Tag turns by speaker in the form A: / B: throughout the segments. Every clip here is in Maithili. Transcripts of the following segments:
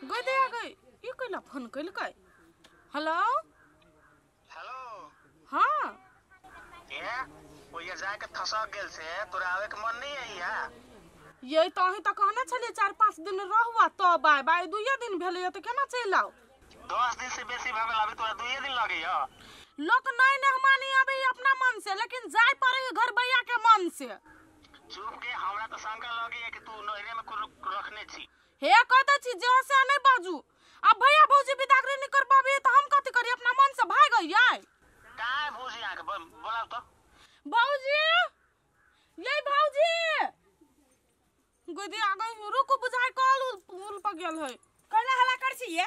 A: गई दया गई ई कैला फोन कैलकै। Hello
B: hello.
A: हाँ
B: ए ओया जाके फंसा गेल से तोरा आवे के मन नहीं है या?
A: ये तो अहीं त कहने छलियै 4-5 दिन रहुआ तब आय बाय 2 दिन भेलै त केना चलि आउ?
B: 10 दिन से बेसी भऽ गेल, अभी तोरा 2 दिन लगैया।
A: लोक नहीं मेहमानी आबे अपना मन से, लेकिन जाय पड़े घर भैया के मन से।
B: चुप के हमरा तो शंका लगैया कि तू नहरे में रखने छी।
A: हे कह दै छी जे से नहीं बाजू। अब भैया भौजी बिदागरी नहीं करबाबी त हम कथि करी, अपना मन से भाग गई।
B: काय भौजी आके बोलाउ त।
A: भौजी ये भौजी गोदी आ गई, रुकू बुझाइ कॉल उल पर गेल है।
C: कैला हल्ला कर छी ये?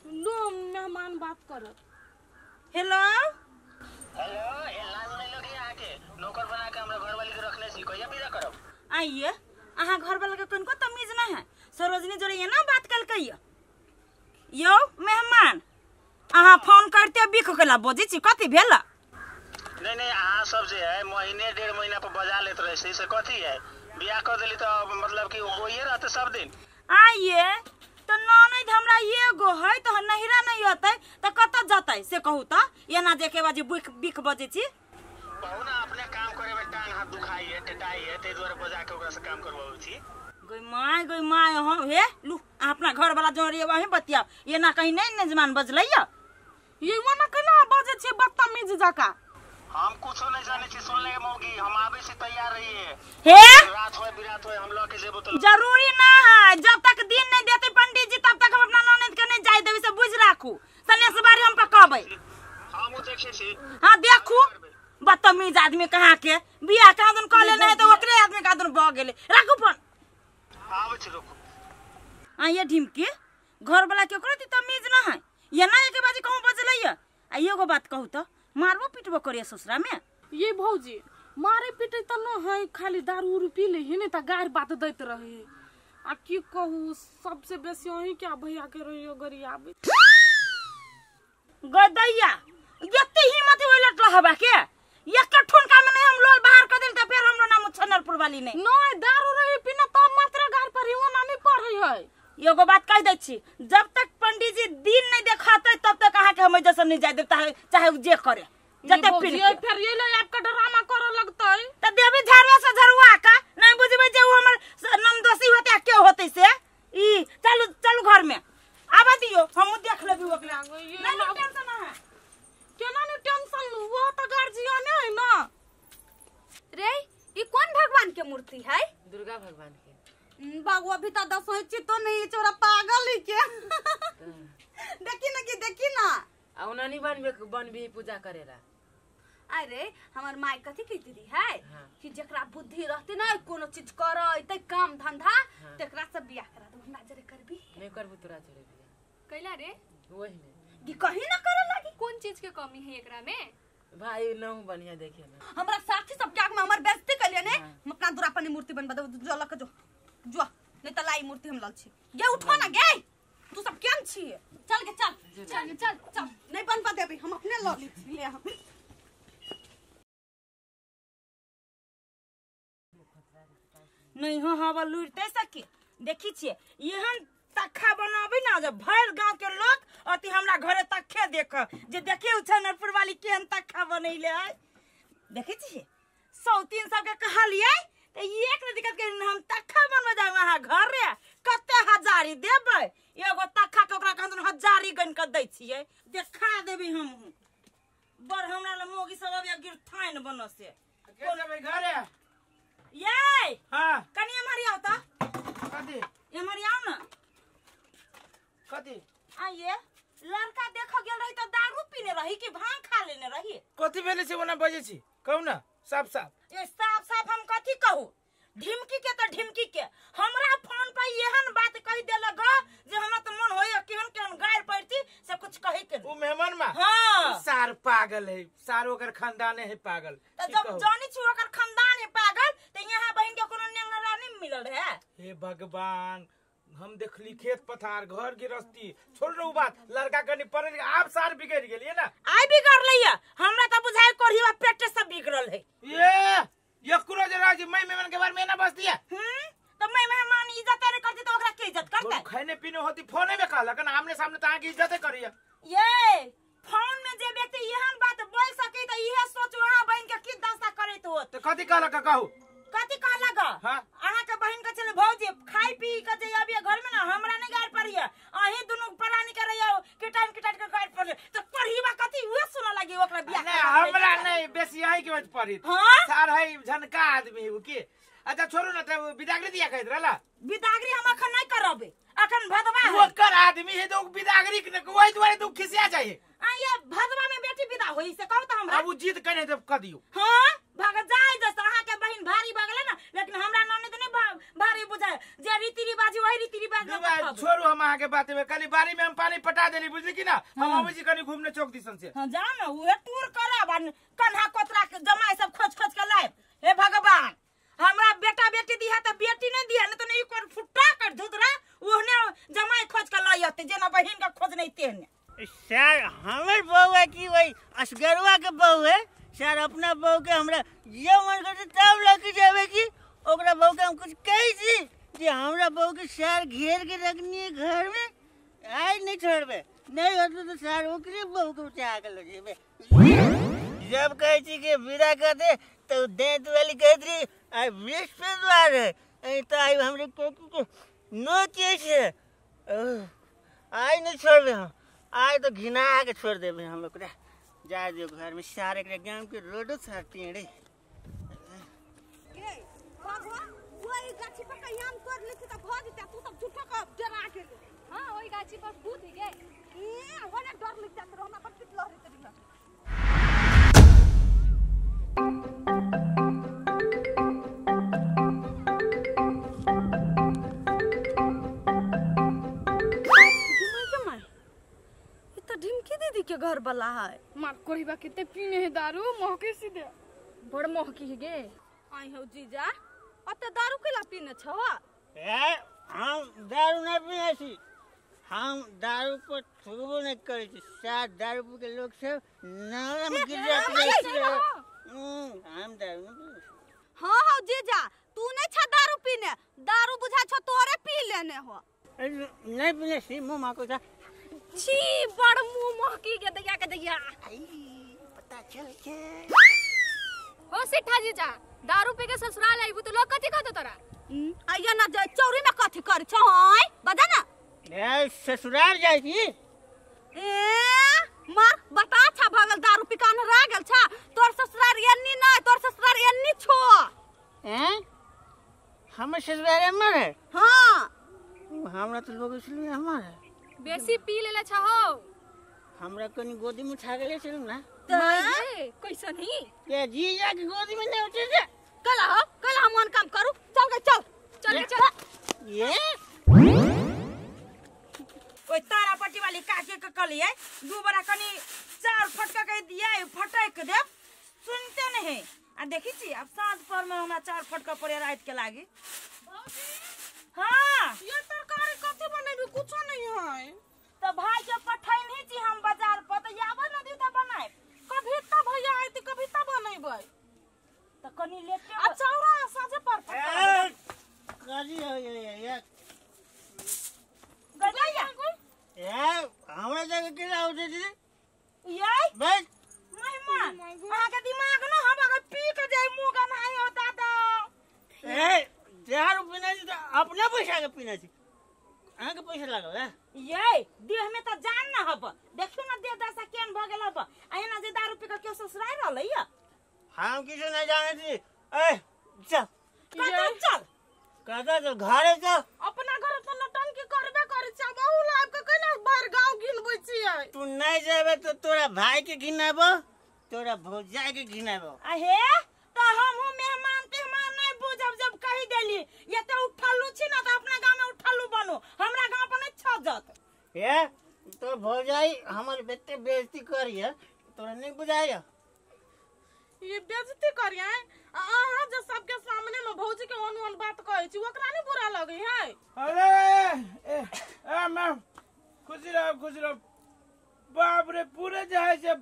A: लो मेहमान बात करत।
C: हेलो
B: हेलो, ए लाज नहीं लगे आके नौकर बना के हमरा घर वाली के रखने छी, कहिया विदा करब?
C: आइए अहाँ घर वाला के कनको तमीज ना है। सरोजनी जोड़े ये ना बात कलकै यो मेहमान, अहाँ फोन करते बिख केला बजै छी, कथि भेल?
B: नहीं नहीं अहाँ सब जे है महीने 1.5 महीना पर बजा लेत रहे से कथि है? बियाह कर देली तो मतलब कि ओहिए रहते सब दिन।
C: आइए तो ननद हमरा एगो है तो नहिरा नहीं होतै त कत जतै से कहू त? एना देखे बाजी बिख बिख बजै छी।
B: कहू ना अपने काम करे में टांग हाथ दुखाई है टेटाई है, तै दुआरे बजा के ओकरा से काम करवाबै छी।
C: गई my गई my हम हे लू अपना घर वाला जो रे वही बतियाओ, एना कहीं नहीं नजमान बजलैया।
A: ये ओना केना बजै छै बदतमीज जका?
B: हम कुछो नहीं जाने छी, सुन ले मौगी हम आबे से तैयार रहिए।
C: हे
B: रात होए बिरात होए हम ल के जेबो तो
C: जरूरी ना है, जब तक दिन नहीं देते पंडित जी तब तक हम अपना ननद के नहीं जाय देबै से बुझ राखू। सनेस बारी हम पकाबै।
B: हम देखे छी।
C: हां देखू बदतमीज आदमी कहाँ के बियाह कहाँ दुन कह लेने है तो ओकरे आदमी कहाँ दुन भ गेलै। राखू फोन।
B: आबै छी रुकू।
C: आ ये ढिमकी घर वाला के ओकरो तमीज ना है, ये ना एक बाजी कहूं बजलैया। आ एगो बात कहू त मारबो पिटबो करिए ससुरा में?
A: ये भौजी मारे पीटे त न है, खाली दारू उरू पी ले है ने त गार बात दैत रहे। आ की कहू सबसे बेसी अहीं क्या भैया के रहियो गरियाबे।
C: गदैया एते हिम्मत होय लटला हवा के एक ठुनका में नहीं हम लोल बाहर कर देल त फेर हमरो नाम छनरपुर वाली नहीं।
A: नहीं दारू रहे पीना तब मात्र गार पर ओना नहीं पढ़े है।
C: एगो बात कह दै छी, जब तक पंडित जी दिन नहीं देखाते तब तक अहाँ के हम जैसे नहीं जाय देता है, चाहे उ जे करे जते पी
A: ये फिर ये ले आपका ड्रामा करे लगतै
C: त देवी झाड़ुआ से झरुआ का नहीं बुझबै जे उ हमर नमदोसी होते के होते से ई। चलू चलू घर में आबा दियो, हम देख लेबी ओकरा। नहीं नहीं टेंशन ना है,
A: केना नहीं टेंशन लू, वो त गार्जियन है ना।
D: रे ई कौन भगवान के मूर्ति है?
E: दुर्गा भगवान के।
D: बाबू अभी तो 10 होइ छी तो नहीं चोरा पागल ही के। देखी ना कि देखी ना
E: आ ओना नहीं बनबे बनबी पूजा करेला।
D: अरे हमर माय कथि कहती रही है कि जकरा बुद्धि रहते ना कोनो चीज करे त काम धंधा तकरा से बियाह करा दो। हमरा जरे करबी
E: नहीं करबू तोरा जरे बियाह
F: कैला रे?
E: वही में
D: कि कहीं ना करे लागी।
F: कोन चीज के कमी है एकरा में?
E: भाई न बढ़िया देखे ना
D: हमरा साथी सब के आग में हमर बेइज्जती कलिए ने। हम अपना दूरा पर मूर्ति बनवा दो, जो लक जो जो नहीं त लाई मूर्ति हम लल छी। गे उठो ना गे, तू सब केन छी? चल के चल चल चल चल, नहीं बनवा देबी हम अपने ल ली छी ले हम।
C: नहीं हो हवा लुटते सके देखी छिए एहन तखा बनाबे ना जब भर गांव के लोग अति हमरा घरे तखे देख जे देखे उछनरपुर वाली केहन तखा बनैले है। देखै छिए 103 के कहलिए त एक ने दिक्कत के हम तखा बनबे जाब अहाँ घर रे कते हजारी देबै एगो तखा के ओकरा कहन हजारी गन के दै छिए देखा देबी हमहु। बड़ हमरा ल मोगी सब अब गिरथाइन बन से
G: के जेबै घरे
C: ये।
G: हां
C: कनी एमहर आउ त।
G: कथी
C: एमहर आउ न।
G: कथी?
C: आइए लड़का देख गेल रही त दारू पीने रही कि भांग खा लेने रही?
G: कथी भेलै से ओना बजै छी कहू ना साफ साफ।
C: ए साफ साफ हम कथी कहू? ढिमकी के त ढिमकी के हमरा फोन पर एहन बात कहि देलक जे हमरा त मन होय केहन केहन गारि पड़ती से कुछ कहि के।
G: उ मेहमान मा
C: हां
G: सार पागल है, सार ओकर खानदान है पागल।
C: त जब जानी छी ओकर खानदान है पागल त यहां बहिन के कोनो नेंगरा नहीं मिलल है।
G: हे भगवान हम देखली खेत पथार घर गृहस्थी छोड़ रो बात लड़का कनी पढ़ल आप सार बिगड़ गेलिए ना।
C: आई बिगड़ लइया हमरा त बुझाय कोढ़ीवा पेटे से बिगड़ल है।
G: ये यकुरो जे राजी मैं मेमन के बारे में ना बस दिया।
C: त मैं मेहमान इज्जत रे करती त ओकरा के इज्जत करतै?
G: खाने पीने होती फोने में कहलक ना आमने सामने त अहाँ के इज्जते करिया।
C: ये फोन में जे व्यक्ति एहन बात बोल सकी त इहे सोचू अहाँ बहिन के की दशा करैत होत।
G: त कथि कहलक कहू?
C: कथि कहलक?
G: हां
C: अहाँ के बहिन के चले भौजी खाई पी के जे अभी घर में ना हमरा नहीं गार पड़िया, अही दुनु परानी करैया किटान किटान के गार पड़िया त पढ़ीबा कथि उहे सुन लागी ओकरा बियाह।
G: नहीं हमरा नहीं बेसी अही के पड़ी।
C: हां
G: सार है झनका आदमी उ के। अच्छा छोड़ू ना त बिदागरी दिया कहत रहला।
C: बिदागरी हम अखन नहीं करबे, अखन भदवा है।
G: ओकर आदमी है तो बिदागरी के वही दुआरे तो खिसिया जाए।
C: आ ये भदवा में बेटी विदा होई से कहू त हमरा।
G: अब उ जिद कने त क दियो।
C: हां भाग जाय जस अहाँ के बहिन भारी भगले ना, लेकिन हमरा ननद नहीं भारी बुझाय, जे रीति रिवाज वही रीति रिवाज।
G: छोड़ू हम अहाँ के बात में खाली बारी में हम पानी पटा देली बुझली की ना। हम अम्मी जी कनी घूमने चौक दिसन से।
C: हां जा ना उहे टूर करब आ कन्हा कोतरा के जमाई सब खोज खोज के लाएब। हे भगवान हमरा बेटा बेटी दिया त बेटी नहीं दिया न त नहीं कर फुट्टा कर धुदरा ओहने जमाई खोज के लायते जेना बहिन के खोज नहीं तेहने।
H: सर हमर बहू है कि वही असगरवा के बहू है? सर अपना बहू के हमरा जे मन करते तब लके जावे की ओकरा बहू के हम कुछ कही छी जे हमरा बहू के सर घेर के रखनी है घर में, आइ नहीं छोड़बे, नहीं होते तो सर ओकरे बहू के उठा के ले जेबे। जब कहे छी के विदा कर दे तो देत वाली कहत रही आई बृहस्पतिवार है ऐ तो आई हमरे को नो केस है, आई नहीं छोड़बे हम, आइ तो घिना के छोड़ देबे हम ओकरा। जा दियो घर में सारे के गांव के रोडो सार टेढ़े।
D: के बाबा ओई गाछी पर के आम तोड़ लेती त भ जेतै, तू सब झूठो के डरा के।
F: हां ओई गाछी पर भूत है गे।
D: ए ओने डर लग जात रहो, हमरा पर पिट लहरे तरी। ढिमकी दीदी के घर वाला है।
F: मार कोरीबा कितने पीने है दारू महके सीधे बड़ महकी है गे।
D: आई हो जीजा अते दारू केला पीने छौ?
H: ए हम दारू नहीं पीने छी, हम दारू पर छुबो नहीं करै छी। साथ दारू पी के लोग सब नाला में गिर जात छै। हम दारू नहीं पीने।
D: हां हां जीजा तू नहीं छा दारू पीने, दारू बुझा छौ तोरे पी लेने हो।
H: नहीं पीने छी मुंह माको जा।
F: छी बड़ मुंह महकी के दैया के दैया।
H: आई पता चल के।
F: हो सेठा जीजा दारू पी के ससुराल आइबू तो लोग कथि कहतो तोरा?
D: आइया ना जाय चौरी में कथि कर छौ? आय बता ना।
H: ए ससुराल जाय छी।
D: ए मार बता छा भगल दारू पी कान रह गेल छा। तोर ससुराल एन्नी ना, तोर ससुराल एन्नी छो।
H: हैं हमर ससुराल एमर है?
D: हां
H: हमरा तो लोग इसलिए हमर है।
F: बेसी पी लेले छा हो।
H: हमरा कनी गोदी में उठा गेले चलू ना।
F: त कैसन ही
H: के जीजा के गोदी में नहीं उठे जा।
D: कल हो कल हम मन काम करू। चल गए चल
F: चल चल।
H: ये
C: ओइ तारा पट्टी वाली काके के कहलिए दू बड़ा कनी चार फटका के दिया फटक देब सुनते नहीं। आ देखी छी अब साँझ पर में हमरा चार फटका पड़े रात के लागी। हां
A: ये तरकारी कथि बनेबी? कुछो नहीं है।
C: त भाई के पठाई नहीं छी हम बाजार पर त आबे न दी त बनाए।
A: कभी त भैया आइते कभी त बनेबै
C: त कनी लेट के।
A: आ चौरा साँझे पर फटका
H: काजी हो ये
C: गजैया।
H: ए हमरा जगह के उठे छी
C: ये
H: बस
C: मेहमान अहाँ के दिमाग न हम अगर पी के जाय मुंह गनाई हो दादा।
H: ए दारू पीना छी त अपने पैसा के पीना छी, अहाँ के पैसा लागल है?
C: ये देह में त जान न हब, देखियो न देह दशा केहन भ गेल हब। आ एना जे दारू पी के केओ ससुराल रहलै या?
H: हम किछु नहीं जाने छी। ए चल
C: कतौ चल
H: कतौ चल घरे चल।
A: अपना घर त नटंकी करबे करै छी, अब अहू लाइब के कैला बाहर गांव गिनबै छियै?
H: तू नहीं जेबे तो तोरा भाई के घिनाबो, तोरा भौजाई के घिनाबो।
C: अहे त हमहु मेहमान तेहमान नहीं बुझब जब कहि देली ये त उठलू छी ना त अपना गांव में उठलू बनो, हमरा गांव पर नहीं छजत।
H: ए तो भौजाई हमर बेटे बेइज्जती करिए तोरा नहीं बुझाय?
A: ये बेइज्जती करिए अहाँ जे सबके सामने में भौजी के ओन ओन बात कहै छी ओकरा नहीं बुरा लगे है?
G: अरे ए ए मैम खुशी रहो खुशी रहो। बाप रे पूरे जे है से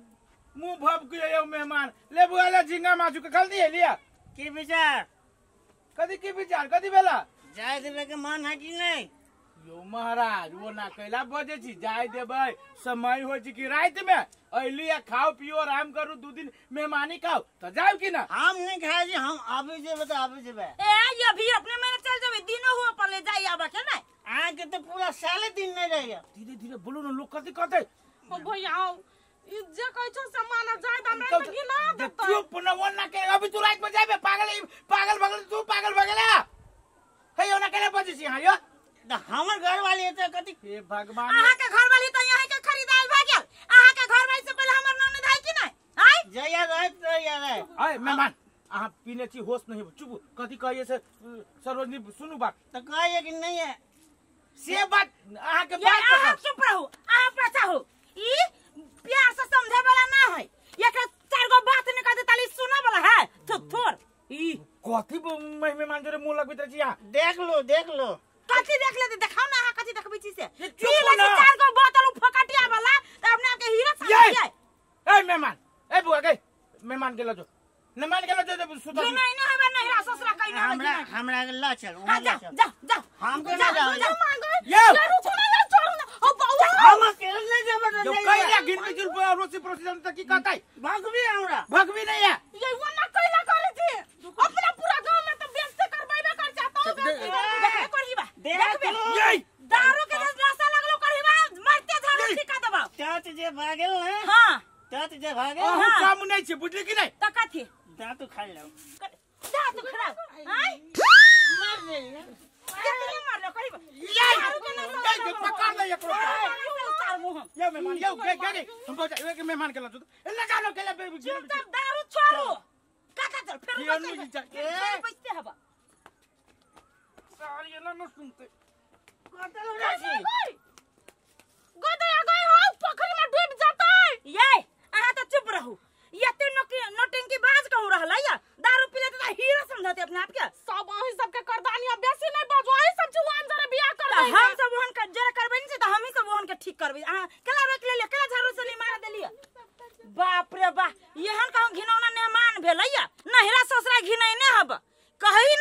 G: मुंह भव के यो मेहमान ले बुआ ले झिंगा माछु के खल दिए लिया।
H: की विचार?
G: कदी की विचार कदी बेला?
H: जाय देबे के मन है कि नहीं?
G: यो महाराज वो ना कैला बजे छी जाय देबै समय हो छी कि रात में अइली आ खाओ पियो आराम करू 2 दिन मेहमानी खाओ त जाब कि ना?
H: हम नहीं खाए जी, हम आबे जेबे त आबे जेबे।
C: ए ये भी अपने में चल जेबे, दिनो हुआ पर ले जाई आबा के नहीं।
H: अहाँ के तो पूरा साले दिन नहीं रहिए।
G: धीरे धीरे बोलू ना लोग कथि कहतै।
A: ओ भैया ई जे कहै छौ से माना जाय त हमरा त घिना देतै।
G: चुप न वो ना के अभी तू रात में जाबे पागल पागल भगल तू पागल भगल हे यो ना केला बजे छी। हां यो
H: त हमर घर वाली त कथि
G: हे भगवान।
C: अहाँ के घर वाली त यहीं के खरीदायल भ गेल। अहाँ के घर वाली से पहले हमर ननद है कि नहीं? आय
H: जया रहे तया रहे।
G: आय मेहमान अहाँ पीने छी होश नहीं चुप कथि कहिए से सरोजनी सुनू बात
H: त कहिए कि नहीं है
G: से बात अहाँ के बात।
C: अहाँ चुप रहू, अहाँ पाछा हो। ई प्यार से समझे वाला ना है, एकरा चार गो बात नहीं कहते ताली सुना वाला है। थोड़ थोड़ ई
G: कथि मेहमान जोरे मुंह लगबैत रहै छी अहाँ।
H: देख लो देख लो
C: कथि देख लेते देखाओ ना अहाँ कथि देखबै छी से। पी ले चार गो बोतल उ फकटिया वाला त अपना के हीरो समझिए।
G: ए मेहमान ए बुआ के मेहमान के लजो मेहमान के लजो सुता
C: नहीं नहीं हबे नहीं ससुरा कहि ना
H: हमरा हमरा के ल चल
C: हां जा जा जा
H: हम के ना जाओ
G: यो
A: चोरू छोड़ा या चोरू ना ओ बाबू
H: हम अकेले नहीं जेबै
G: जो कइला गिन के जुल अड़ोसी पड़ोसी जन त की कहतै
H: भगवी हमरा
G: भगवी नहीं है
A: ये वो ना कइला करे छी अपना पूरा गांव में त बेइज्जती करबैबे कर चाहता हो।
C: देखबे करहीबा
H: देखबे
C: दारू के नशा लगलो करहीबा मरते झाड़ू ठिका देबा।
H: चाच जे भागल ना।
C: हां
H: चाच जे भागल
G: अहू काम नहीं छी बुझली कि नहीं
C: त कथि
H: दांत खा लो
C: दांत खराब हां
H: मार दे
C: कितने मारलो करहीबा
G: दारू के नशा के पकड़ ले एकरो
C: उतार मुंह
G: यो मेहमान यो गे गे हम बजा के मेहमान के लजो ए लगा लो के ले
C: चुपचाप दारू छोड़ो काका चल फिर बचते हबा
G: सारी ना न सुनते
H: कतल हो छी
A: गदया गई हो पोखरी में डूब जातै।
C: ये अहाँ त चुप रहू, एते नौटंकी बाज कहू रहलै या दारू पी लेते त हीरो समझते अपना आप के।
A: सब अहीं सब के करदानी अब बेसी नहीं बाजू अहीं सब जुआन जरे बियाह कर
C: त हम सब ओहन के जरे करबै नै त हमही सब ओहन के ठीक करबै। अहाँ केला रोक लेलिए केला झाड़ू से मार देलिए। बाप रे बा एहन कहूं घिनौना मेहमान भेलै या नहिरा ससुरा घिनैने हब कही